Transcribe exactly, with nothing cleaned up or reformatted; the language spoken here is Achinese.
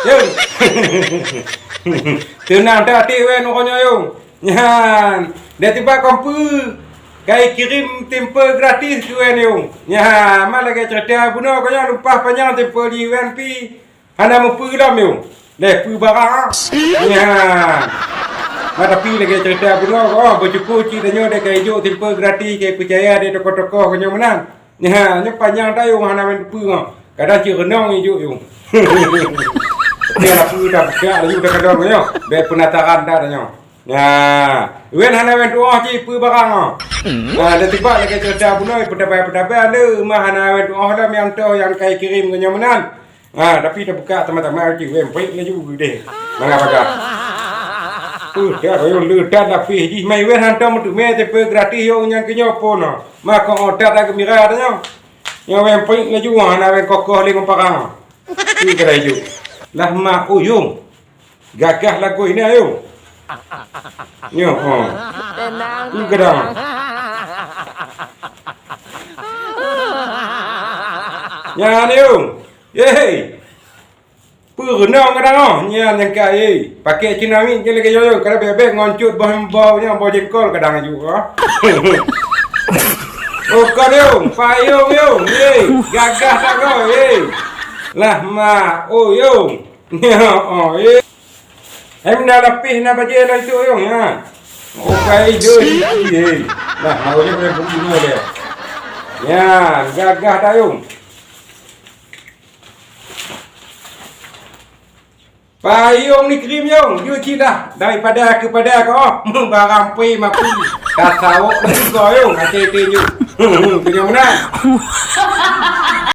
Yong. Teunang that até Wen uroe nyoe, Yong. Nyan, dan tiba kon peue, ka ikirém tempe gratis keu Wen, Yong. Nyan, ma lagèe ceurita bunoe, kon nyoe lumpah panyang tempe di Wen pi. Hana meupeue lom, Yong. Lé peue barang. Nyan. Ma tapi lagèe ceurita bunoe, oh, beusyukur cit tanyoe deh ka ijok tempe gratis, ka ipeucaya deh tokoh-tokoh kon nyoe meunan. Nyan, nyoe panyang that, Yong, hana Wen teupeue, oh. Kadang cit reunong ijok, Yong. Tapi hana peue, dah buka laju dah kalon nyoe. Bèk penasaran that nyoe. Nah, Wen hana Wen tu'oh cit peue barang, oh. Nah, dah tiba lagèe ceurita bunoe, peutabah-peutabah le, ma hana Wen tu'oh lom nyang toh nyang ka ikirém keu nyoe meunan. Ha, tapi tabuka teuma-teuma cit Wen prik laju deh. Mangat bagah. Tuh, dah royong le that lapéh jih, mai Wen hantom meuteumé tempe gratis, Yong, nyan keu nyoe phon, oh. Ma kon otat dah geumbira dah nyoe. Nyoe Wen prik laju, hana Wen kokoh lé ngon parang. Ih, keurai ju. Lah ma, oh, Yong. Gagah lagoina, Yong. Nyoe, oh. Ih, keudang. Nyan, Yong. Yehey. Peue reunong keudang, oh. Nyan nyang ka, yeh. Pakai ceramit je lagèe nyoe, Yong. Kada bèk-bèk ngon cut boh embau nyan, boh jengkol keudang ju, oh. Oh, kon, Yong. Payong, Yong. Yeh. Gagah that nyoe, yeh. Lah ma, oh, Yong. Nyoe, oh, eh. Hai meunan lapéh na bajèe lom itu, Yong, nyan. Oh, kai jeuet, eh. Nah, mau je boleh bukti nyoe deh. Nyan, gagah that, Yong. Payong ni krim, Yong. Jeuet cit lah. Daripada keupada kah, oh. Barang pui mapi. Tasawok ni juga, Yong. Até-até ju. Keu nyoe meunan.